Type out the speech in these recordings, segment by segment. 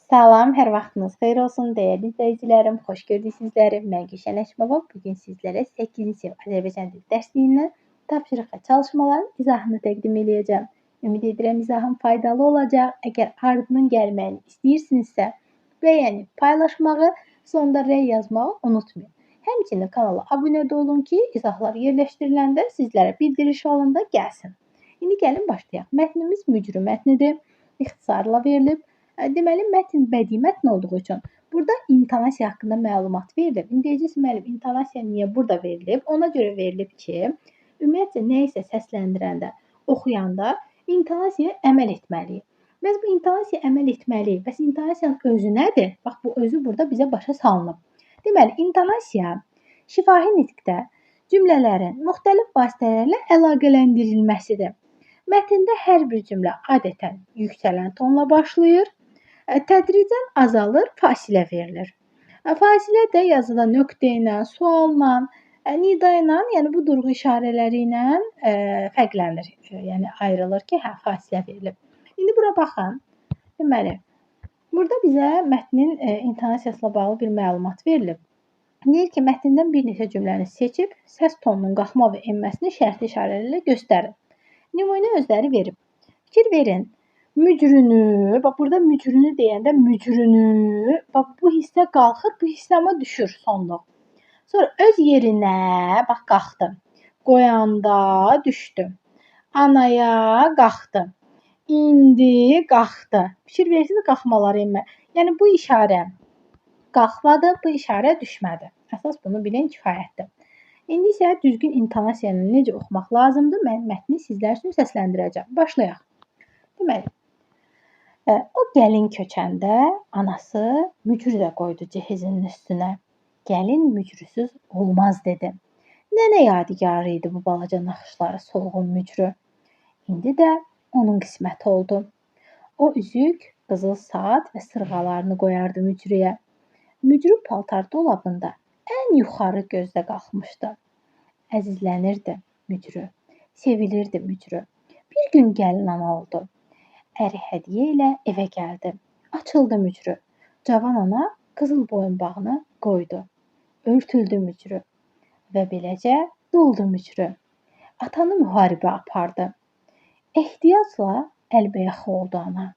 Salam, hər vaxtınız xeyir olsun dəyərli izləyicilərim. Xoş gördük sizləri. Mən Gülşən Həşimova. Bu gün sizlərə 8-ci sinif Azərbaycan dili dərsliyindən tapşırıq və çalışmaların izahını təqdim eləyəcəm. Ümid edirəm izahım faydalı olacaq. Əgər ardının gəlməyini istəyirsinizsə, bəyənib paylaşmağı, sonda rəy yazmağı unutmayın. Həmçinin kanala abunə də olun ki, izahlar yerləşdiriləndə sizlərə bildiriş halında gəlsin. İndi gəlin başlayaq. Mətnimiz mücrü mətnidir. İxtisarla verilib. Deməli, mətn bədii mətn olduğu üçün burada intonasiya haqqında məlumat verilib. İndi deyəcəksiniz, müəllim, intonasiya niyə burada verilib? Ona görə verilib ki, ümumiyyətcə nə isə səsləndirəndə, oxuyanda intonasiyaya əməl etməliyik. Bəs bu intonasiyaya əməl etməliyik. Bəs intonasiyanın özü nədir? Bax, bu özü burada bizə başa salınıb. Deməli, intonasiya şifahi nitqdə cümlələrin müxtəlif vasitələrlə əlaqələndirilməsidir. Mətndə hər bir cümlə adətən yüksələn tonla başlayır, tədricən azalır, fasilə verilir. Fasilə də yazıda nöqtə ilə, sualla, nida ilə, yəni bu durğu işarələri ilə fərqlənir. Yəni ayrılır ki, hə, fasilə verilib. İndi bura baxın. Deməli, burada bizə mətnin intonasiyasıyla bağlı bir məlumat verilib. Deyir ki, mətndən bir neçə cümləni seçib səs tonunun qalxma və enməsini şərti işarələrlə göstərin. Nümunə özləri verib. Fikir verin. Mücrünü, bax burada mücrünü deyəndə mücrünü, bax bu hissə qalxır, bu hissə amma düşür sonluq. Sonra öz yerinə, bax qalxdı. Qoyanda düşdü. Anaya qalxdı. İndi qalxdı. Fikir verirsiniz qalxmaları enmə. Yəni bu işarə qalxmadı, bu işarə düşmədi. Əsas bunu bilin kifayətdir. İndi isə düzgün intonasiyanı necə oxumaq lazımdır, mən mətni sizlər üçün səsləndirəcəm. Başlayaq. Deməli, o gəlin köçəndə anası mücrü də qoydu cehizinin üstünə. Gəlin mücrüsüz olmaz dedi. Nənə yadigarı idi bu balaca naxışları solğun mücrü. İndi də onun qisməti oldu. O üzük, qızıl saat və sırğalarını qoyardı mücrüyə. Mücrü paltar dolabında ən yuxarı gözdə qalxmışdı. Əzizlənirdi mücrü, sevilirdi mücrü. Bir gün gəlin ana oldu. Əri hədiyyə ilə evə gəldi. Açıldı mücrü. Cavan ana qızıl boyunbağını qoydu. Örtüldü mücrü və beləcə doldu mücrü. Atanı müharibə apardı. Ehtiyatla əlbəyaxı oldu ana.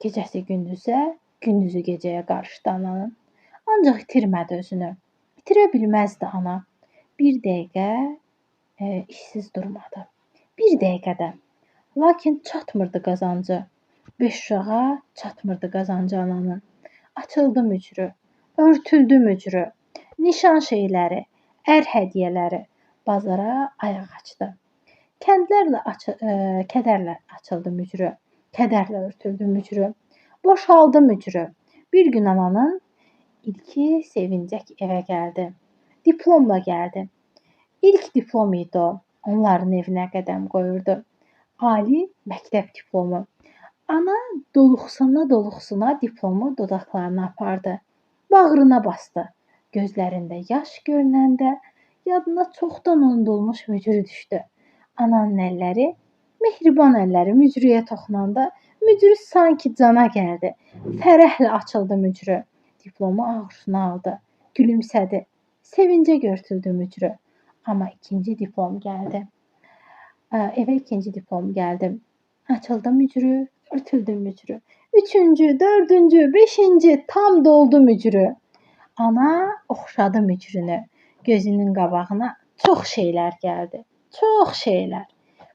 Gecəsi gündüzə, gündüzü gecəyə qarışdı ananın. Ancaq itirmədi özünü. İtirə bilməzdi ana. Bir dəqiqə işsiz durmadı. Bir dəqiqədə. Lakin çatmırdı qazancı. 5 uşağa çatmırdı qazancı ananın. Açıldı mücrü, örtüldü mücrü. Nişan şeyləri, ər hədiyyələri bazara ayaq açdı. Kəndlərlə kədərlə açıldı mücrü, kədərlə örtüldü mücrü. Boşaldı mücrü. Bir gün ananın ilki sevincək evə gəldi. Diplomla gəldi. İlk diplom idi o. Onların evinə qədəm qoyurdu. Ali məktəb diplomu. Ana doluxsuna diplomu dodaqlarına apardı. Bağrına bastı. Gözlərində yaş görünəndə yadına çoxdan unudulmuş mücrü düşdü. Ananın əlləri, mehriban əlləri mücrüyə toxunanda mücrü sanki cana gəldi. Fərəhlə açıldı mücrü. Diplomu ağrısına aldı. Gülümsədi. Sevincə görtüldü mücrü. Amma ikinci diplom gəldi. Evə ikinci diplom gəldi. Açıldı mücrü, örtüldü mücrü. 3-cü, 4-cü, 5-ci tam doldu mücrü. Ana oxşadı mücrünü. Gözünün qabağına çox şeylər gəldi. Çox şeylər.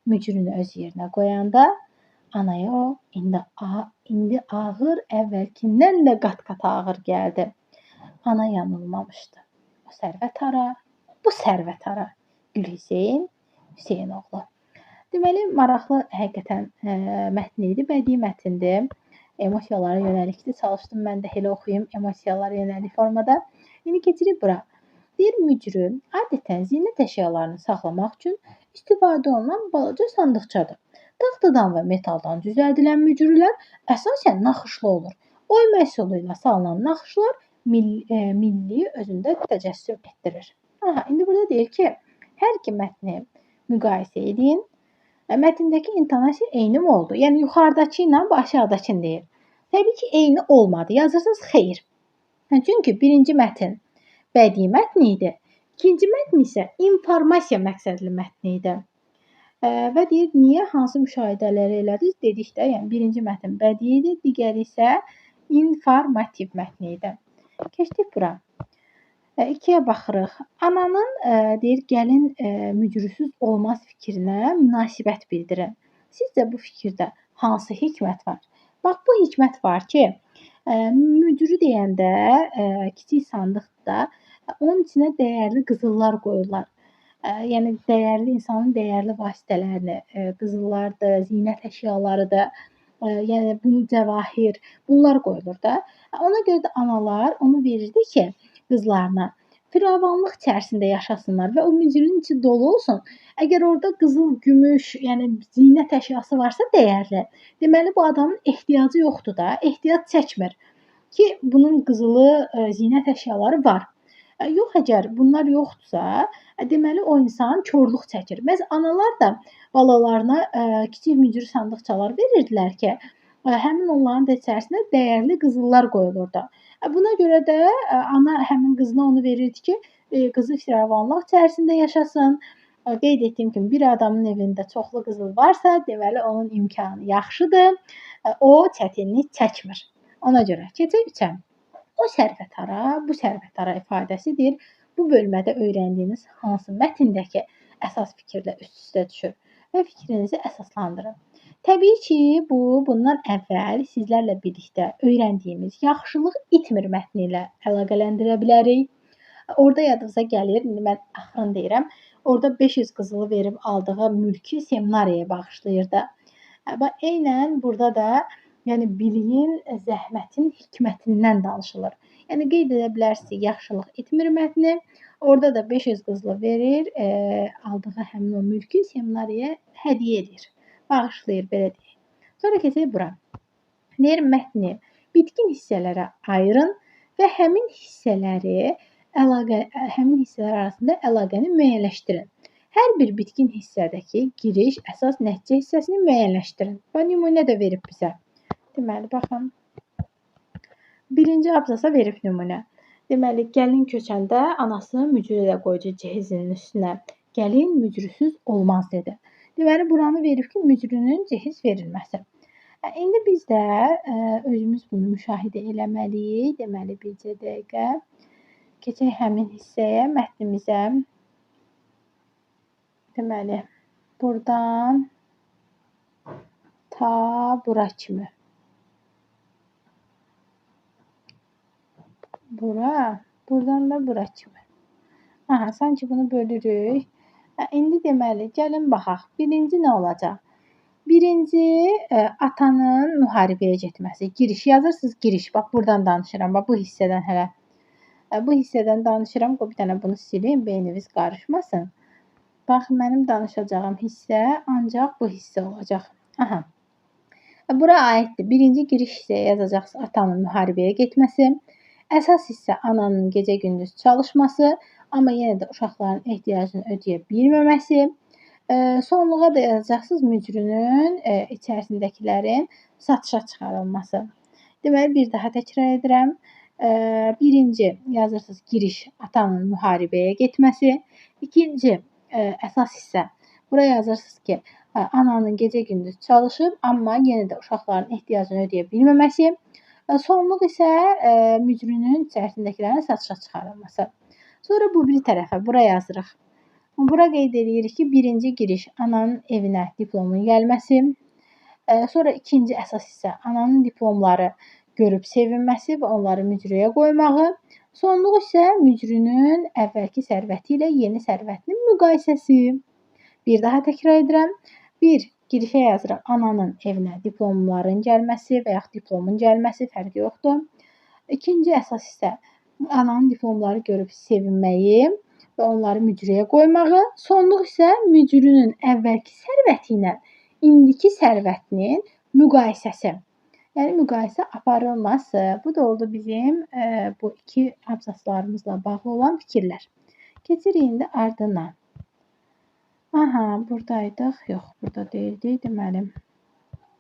Mücrünü öz yerinə qoyanda anaya o indi ağır, əvvəlkindən də qat-qat ağır gəldi. Ana yanılmamışdı. O sərvət hara, bu sərvət hara? Gülhüseyn Hüseynoğlu. Deməli, maraqlı həqiqətən mətn idi, bədii mətndir. Emosiyalara yönəlikdir. Çalışdım mən də elə oxuyum emosiyalara yönəlik formada. İndi keçirik bura. Deyir, mücrü adətən zinət əşyalarını saxlamaq üçün istifadə olunan balaca sandıqçadır. Taxtadan və metaldan düzəldilən mücrülər əsasən naxışlı olur. Oyma üsulu ilə salınan naxışlar milli özündə təcəssüm etdirir. Aha, indi burada deyir ki, hər iki mətni müqayisə edin. Mətndəki intonasiya eyni mi oldu? Yəni yuxarıdakı ilə bu aşağıdakını deyir. Təbii ki, eyni olmadı. Yazırsınız xeyr. Çünki birinci mətn bədii mətn idi. İkinci mətn isə informasiya məqsədli mətn idi. Və deyir, niyə, hansı müşahidələri elədiniz? Dedik də, yəni birinci mətn bədii idi, digəri isə informativ mətn idi. Keçdik bura. 2-yə baxırıq. Ananın, deyir, gəlin mücrüsüz olmaz fikrinə münasibət bildirin. Sizcə bu fikirdə hansı hikmət var? Bax, bu hikmət var ki, mücrü deyəndə kiçik sandıqda onun içinə dəyərli qızıllar qoyurlar. Yəni, dəyərli insanın dəyərli vasitələrini, qızıllardır, zinət əşyalarıdır, yəni bunu cəvahir, bunlar qoyulur da. Ona görə də analar onu verirdi ki, qızlarına firavanlıq içərisində yaşasınlar və o mücrünün içi dolu olsun. Əgər orada qızıl, gümüş, yəni zinət əşyası varsa dəyərli, deməli bu adamın ehtiyacı yoxdur da, ehtiyac çəkmir ki, bunun qızılı, zinət əşyaları var. Yox, əgər bunlar yoxdursa, deməli o insan korluq çəkir. Məz analar da balalarına kiçik mücrü sandıqçalar verirdilər ki, həmin onların da içərisinə dəyərli qızıllar qoyulurdu. Buna görə də ana həmin qızına onu verirdi ki, qızı firavanlıq içərisində yaşasın. Qeyd etdiyim kimi, bir adamın evində çoxlu qızıl varsa, deməli onun imkanı yaxşıdır, o çətinlik çəkmir. Ona görə keçək 3-ə. O sərvət hara, bu sərvət hara ifadəsidir. Bu bölmədə öyrəndiyiniz hansı mətndəki əsas fikirlə üst-üstə düşür və fikrinizi əsaslandırın. Təbii ki, bu, bundan əvvəl sizlərlə birlikdə öyrəndiyimiz yaxşılıq itmir mətni ilə əlaqələndirə bilərik. Orada yadınıza gəlir, indi mən axırını deyirəm, orada 500 qızılı verib aldığı mülkü seminariyaya bağışlayırdı. Bax, eynən burada da yəni biliyin, zəhmətin hikmətindən danışılır. Yəni qeyd edə bilərsiniz, yaxşılıq itmir mətni. Orada da 500 qızılı verir, aldığı həmin o mülkü seminariyaya hədiyyə edir. Bağışlayır, belə deyək. Sonra keçək bura. Deyir, mətni bitkin hissələrə ayırın və həmin hissələri həmin hissələr arasında əlaqəni müəyyənləşdirin. Hər bir bitkin hissədəki giriş, əsas nəticə hissəsini müəyyənləşdirin. Bax, nümunə də verib bizə. Deməli, baxın. Birinci abzasa verib nümunə. Deməli, gəlin köçəndə anası mücrü də qoydu cehizinin üstünə. Gəlin mücrüsüz olmaz dedi. Deməli, buranı verib ki, mücrünün cehiz verilməsi. İndi biz də özümüz bunu müşahidə eləməliyik. Deməli, bircə dəqiqə. Keçək həmin hissəyə, mətnimizə. Deməli, buradan ta bura kimi. Bura, buradan da bura kimi. Aha, sanki bunu bölürük. İndi deməli, gəlin baxaq. Birinci nə olacaq? Birinci, atanın müharibəyə getməsi. Giriş yazırsınız, giriş. Bax, buradan danışıram. Bax, bu hissədən hələ. Bu hissədən danışıram. Qoy bir dənə bunu silim, beyniniz qarışmasın. Bax, mənim danışacağım hissə ancaq bu hissə olacaq. Aha. Bura aiddir. Birinci giriş hissəyə yazacaqsınız atanın müharibəyə getməsi. Əsas hissə ananın gecə-gündüz çalışması, amma yenə də uşaqların ehtiyacını ödəyə bilməməsi. Sonluğa da yazacaqsınız mücrünün içərisindəkilərin satışa çıxarılması. Deməli, bir daha təkrar edirəm. Birinci yazırsınız giriş atanın müharibəyə getməsi. İkinci əsas hissə. Bura yazırsınız ki, ananın gecə-gündüz çalışıb, amma yenə də uşaqların ehtiyacını ödəyə bilməməsi. Sonluq isə mücrünün içərisindəkilərin satışa çıxarılması. Sonra bu bir tərəfə, bura yazırıq. Bura qeyd edirik ki, birinci giriş ananın evinə diplomun gəlməsi. Sonra ikinci əsas hissə ananın diplomları görüb sevinməsi və onları mücrüyə qoymağı. Sonluq isə mücrünün əvvəlki sərvəti ilə yeni sərvətinin müqayisəsi. Bir daha təkrar edirəm. Bir, girişə yazıram ananın evinə diplomların gəlməsi və yaxud diplomun gəlməsi, fərqi yoxdur. İkinci əsas hissə ananın diplomları görüb sevinməyi və onları mücrüyə qoymağı. Sonluq isə mücrünün əvvəlki sərvəti ilə indiki sərvətinin müqayisəsi. Yəni, müqayisə aparılması. Bu da oldu bizim bu iki abzaslarımızla bağlı olan fikirlər. Keçirik indi ardına. Aha, buradaydıq. Yox, burada deyildik. Deməli,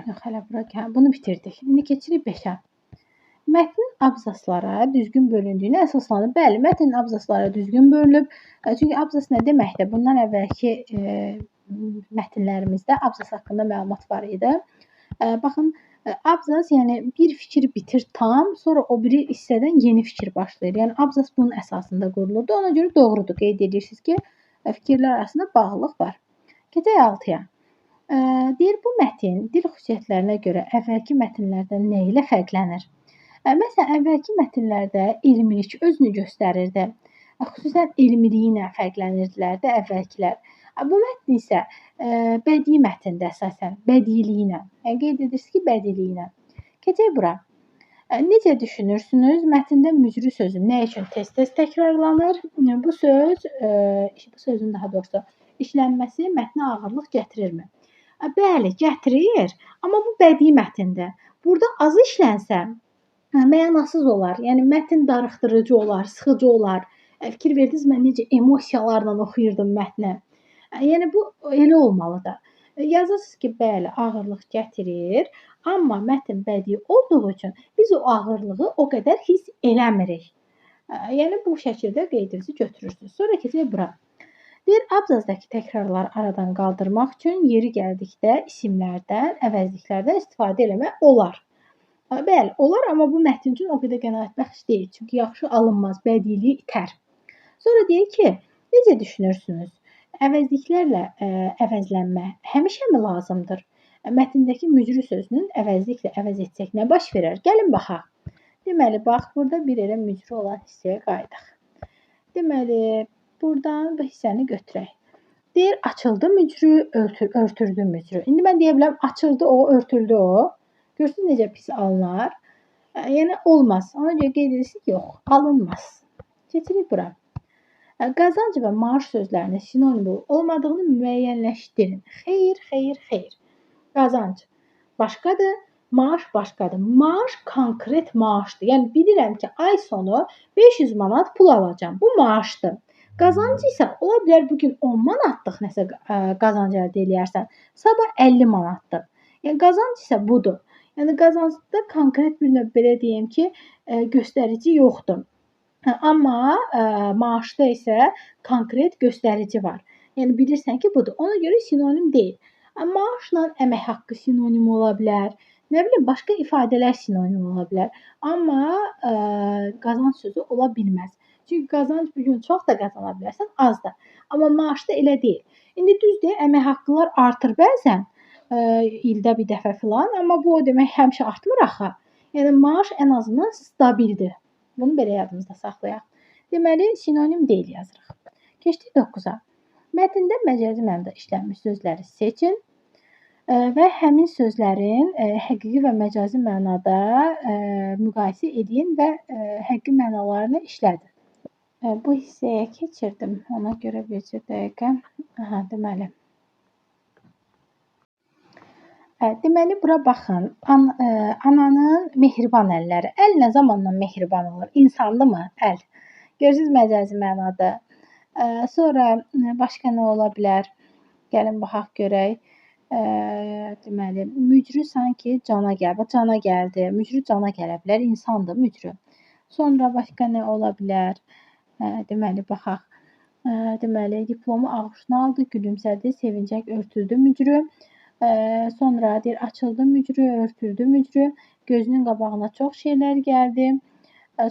Yox, hələ bura, bunu bitirdik. İndi keçirik 5-ə. Mətnin abzaslara düzgün bölündüyünə əsaslanır. Bəli, mətnin abzaslara düzgün bölünüb. Çünki abzas nə deməkdir? Bundan əvvəlki mətnlərimizdə abzas haqqında məlumat var idi. Baxın, abzas, yəni bir fikir bitir tam, sonra o biri hissədən yeni fikir başlayır. Yəni abzas bunun əsasında qurulurdu. Ona görə doğrudur. Qeyd edirsiniz ki, fikirlər arasında bağlılıq var. Keçək 6-ya. Deyir, bu mətin dil xüsusiyyətlərinə görə əvvəlki mətnlərdən nə ilə fərqlənir? Məsələn, əvvəlki mətnlərdə elmilik özünü göstərirdi. Xüsusən elmiliyi ilə fərqlənirdilər də əvvəlkilər. Bu mətn isə bədii mətndir əsasən, bədiiliyi ilə. Yəni, qeyd edirsiniz ki, bədiiliyi ilə. Keçək bura. Necə düşünürsünüz? Mətndə mücrü sözü nə üçün tez-tez təkrarlanır? Bu söz, bu sözün daha doğrusu işlənməsi mətnə ağırlıq gətirirmi? Bəli, gətirir, amma bu bədii mətndir. Burada az işlənsə, mənasız olar. Yəni, mətn darıxdırıcı olar, sıxıcı olar. Fikir verdiniz, mən necə emosiyalarla oxuyurdum mətni. Yəni, bu elə olmalıdır. Yazırsınız ki, bəli, ağırlıq gətirir, amma mətn bədii olduğu üçün biz o ağırlığı o qədər hiss eləmirik. Yəni, bu şəkildə qeydinizi götürürsünüz. Sonra keçək bura. Deyir, abzazdakı təkrarları aradan qaldırmaq üçün yeri gəldikdə isimlərdən, əvəzliklərdən istifadə eləmək olar. Bəli, olar, amma bu mətn üçün o qədər qənaətbəxş deyil. Çünki yaxşı alınmaz, bədiiliyi itər. Sonra deyir ki, necə düşünürsünüz? Əvəzliklərlə əvəzlənmə həmişəmi lazımdır? Mətndəki mücrü sözünün əvəzliklə əvəz etsək nə baş verər? Gəlin baxaq. Deməli, bax, burada bir elə mücrü olan hissəyə qayıdaq. Deməli, buradan bu hissəni götürək. Deyir, açıldı mücrü, örtüldü mücrü. İndi mən deyə bilərəm, açıldı o, örtüldü o. Görürsünüz necə pis alınar? Yəni, olmaz. Ona görə qeyd edirsiniz ki, yox, alınmaz. Keçirik bura. Qazanc və maaş sözlərinin sinonim olmadığını müəyyənləşdirin. Xeyr, xeyr, xeyr. Qazanc başqadır, maaş başqadır. Maaş konkret maaşdır. Yəni, bilirəm ki, ay sonu 500 manat pul alacağam. Bu maaşdır. Qazanc isə ola bilər bugün 10 manatlıq nəsə qazanc əldə eləyərsən, sabah 50 manatdır. Yəni, qazanc isə budur. Yəni, qazancda konkret bir növ belə deyim ki, göstərici yoxdur. Amma maaşda isə konkret göstərici var. Yəni, bilirsən ki, budur. Ona görə sinonim deyil. Maaşla əmək haqqı sinonim ola bilər. Nə bilim, başqa ifadələr sinonim ola bilər. Amma qazanc sözü ola bilməz. Çünki qazanc bugün çox da qazana bilərsən, az da. Amma maaşda elə deyil. İndi düzdür, əmək haqqılar artır bəzən, ildə bir dəfə filan, amma bu o demək həmişə artmır axı. Yəni, maaş ən azından stabildir. Bunu belə yadımızda saxlayaq. Deməli, sinonim deyil yazırıq. Keçdik 9-a. Mətndə məcazi mənada işlənmiş sözləri seçin və həmin sözlərin həqiqi və məcazi mənada müqayisə edin və həqiqi mənalarını işlədin. Bu hissəyə keçirdim. Ona görə bircə dəqiqə. Aha, deməli. Deməli, bura baxın. Ananın mehriban əlləri. Əl nə zamandan mehriban olur? İnsandırmı əl? Görürsünüz, məcazi mənada. Sonra başqa nə ola bilər? Gəlin, baxaq görək. Deməli, mücrü sanki cana gəl. Cana gəldi. Mücrü cana gələ bilər. İnsandır mücrü. Sonra başqa nə ola bilər? Deməli, baxaq. Deməli, diplomu ağuşuna aldı, gülümsədi, sevincək örtüldü mücrü. Sonra deyir, açıldı mücrü, örtüldü mücrü. Gözünün qabağına çox şeylər gəldi.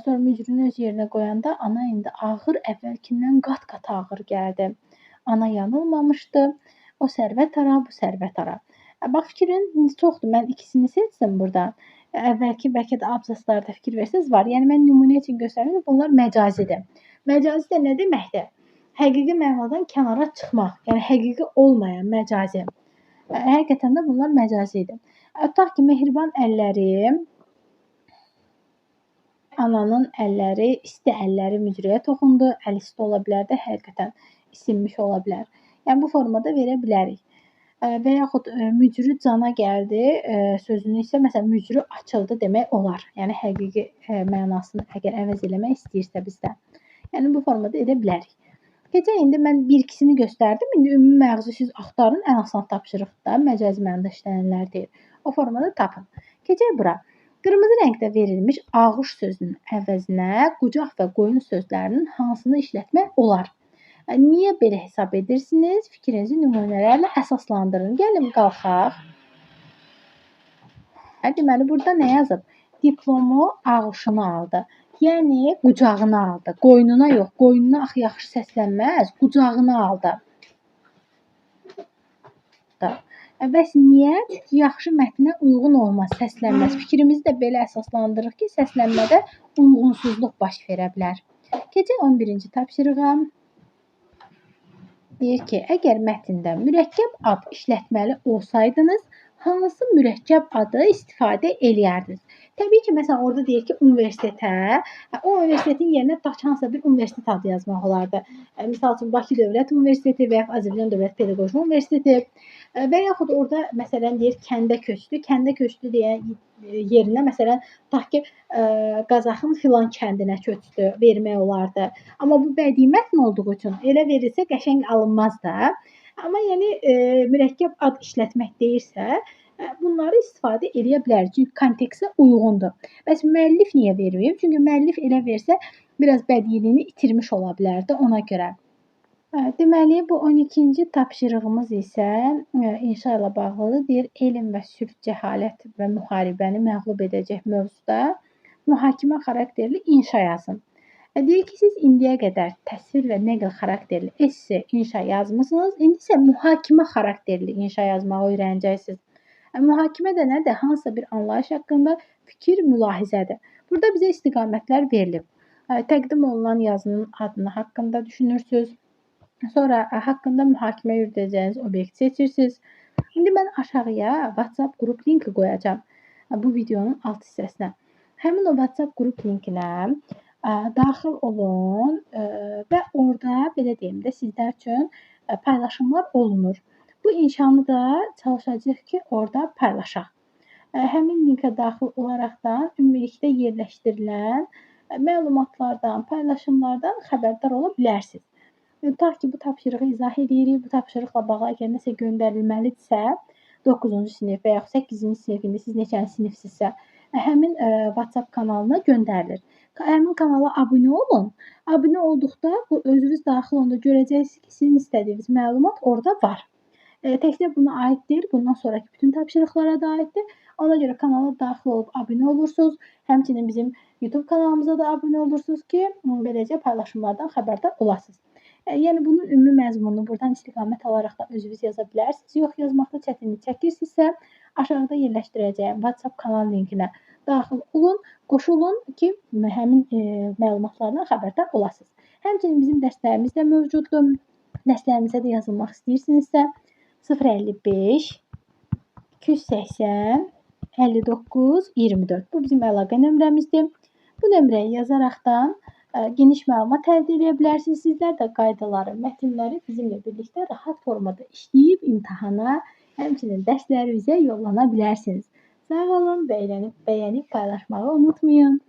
Sonra mücrünü öz yerinə qoyanda ana indi ağır, əvvəlkindən qat-qat ağır gəldi. Ana yanılmamışdı. O sərvət ara, bu sərvət ara. Bax, fikrin çoxdur. Mən ikisini seçdim buradan. Əvvəlki bəlkə də abzaslarda fikir versəniz var. Yəni, mən nümunə üçün göstərdim ki, bunlar məcazidir. Məcazi də nə deməkdir? Həqiqi mənadan kənara çıxmaq. Yəni, həqiqi olmayan məcazi. Həqiqətən də bunlar məcazi idi. Tutaq ki, mehriban əlləri, ananın əlləri, isti əlləri mücrüyə toxundu. Əl isti ola bilər də, həqiqətən isinmiş ola bilər. Yəni, bu formada verə bilərik. Və yaxud mücrü cana gəldi sözünü isə, məsələn, mücrü açıldı demək olar. Yəni, həqiqi mənasını əgər əvəz eləmək istəyirsə bizdə. Yəni, bu formada edə bilərik. Keçək indi mən bir ikisini göstərdim. İndi ümumi məğzi siz axtarın. Ən asan tapşırıqda məcazi mənada işlənənlər deyil. O formada tapın. Keçək bura. Qırmızı rəngdə verilmiş ağuş sözünün əvəzinə qucaq və qoyun sözlərinin hansını işlətmək olar? Niyə belə hesab edirsiniz? Fikrinizi nümunələrlə əsaslandırın. Gəlin qalxaq. Deməli, burada nə yazıb? Diplomu ağuşuna aldı. Yəni, qucağına aldı. Qoynuna yox, qoynuna axı yaxşı səslənməz, qucağına aldı. Bəs niyə? Çünki yaxşı mətnə uyğun olmaz, səslənməz. Fikrimizi də belə əsaslandırırıq ki, səslənmədə uyğunsuzluq baş verə bilər. Keçək 11-ci tapşırığa. Deyir ki, əgər mətndə mürəkkəb ad işlətməli olsaydınız, hansı mürəkkəb adı istifadə eləyərdiniz? Təbii ki, məsələn, orada deyir ki, universitetə, o universitetin yerinə hansısa bir universitet adı yazmaq olardı. Misal üçün, Bakı Dövlət Universiteti və yaxud Azərbaycan Dövlət Pedaqoji Universiteti və yaxud orada, məsələn, deyir, kəndə köçdü. Kəndə köçdü deyən yerinə, məsələn, tutaq ki, Qazaxın filan kəndinə köçdü vermək olardı. Amma bu bədii mətn olduğu üçün elə verilsə qəşəng alınmaz da. Amma yəni mürəkkəb ad işlətmək deyirsə, bunları istifadə eləyə bilərik. Çünki kontekstə uyğundur. Bəs müəllif niyə verməyib? Çünki müəllif elə versə biraz bədiiliyini itirmiş ola bilərdi ona görə. Deməli, bu 12-ci tapşırığımız isə inşa ilə bağlıdır. Deyir, elm və sülh, cəhalət və müharibəni məğlub edəcək mövzuda mühakimə xarakterli inşa yazın. Deyir ki, siz indiyə qədər təsvir və nəql xarakterli esse inşa yazmısınız. İndi isə mühakimə xarakterli inşa yazmağı öyrənəcəksiniz. Mühakimə də nədir? Hansısa bir anlayış haqqında fikir, mülahizədir. Burada bizə istiqamətlər verilib. Təqdim olunan yazının adını haqqında düşünürsünüz. Sonra haqqında mühakimə yürüdəcəyiniz obyekt seçirsiniz. İndi mən aşağıya WhatsApp qrup linki qoyacağam bu videonun alt hissəsinə. Həmin o WhatsApp qrup linkinə daxil olun və orada, belə deyim də, sizlər üçün paylaşımlar olunur. Bu inşanı da çalışacağıq ki, orada paylaşaq. Həmin linkə daxil olaraqdan ümumilikdə yerləşdirilən məlumatlardan, paylaşımlardan xəbərdar ola bilərsiniz. Tutaq ki, bu tapşırığı izah edirik, bu tapşırıqla bağlı əgər nəsə göndərilməlidirsə, 9-cu sinif və yaxud 8-ci sinif, indi siz neçənci sinifsinizsə, həmin WhatsApp kanalına göndərilir. Həmin kanala abunə olun. Abunə olduqda özünüz daxil olanda görəcəksiniz ki, sizin istədiyiniz məlumat orada var. Təkcə buna aid deyil, bundan sonraki bütün tapşırıqlara da aiddir. Ona görə kanala daxil olub abunə olursunuz. Həmçinin bizim YouTube kanalımıza da abunə olursunuz ki, beləcə paylaşımlardan xəbərdar olasınız. Yəni bunun ümumi məzmununu buradan istiqamət alaraq da özünüz yaza bilərsiniz. Yox, yazmaqda çətinlik çəkirsinizsə, aşağıda yerləşdirəcəyim WhatsApp kanal linkinə daxil olun, qoşulun ki, həmin məlumatlardan xəbərdar olasınız. Həmçinin bizim dərslərimiz də mövcuddur. Dərslərimizə də yazılmaq istəyirsinizsə 055 280 59 24. Bu bizim əlaqə nömrəmizdir. Bu nömrəyi yazaraqdan geniş məlumat əldə edə bilərsiniz. Sizlər də qaydaları, mətnləri bizimlə birlikdə rahat formada işləyib imtahana, həmçinin dərslərimizə yollana bilərsiniz. Sağ olun, bəyənib paylaşmağı unutmayın.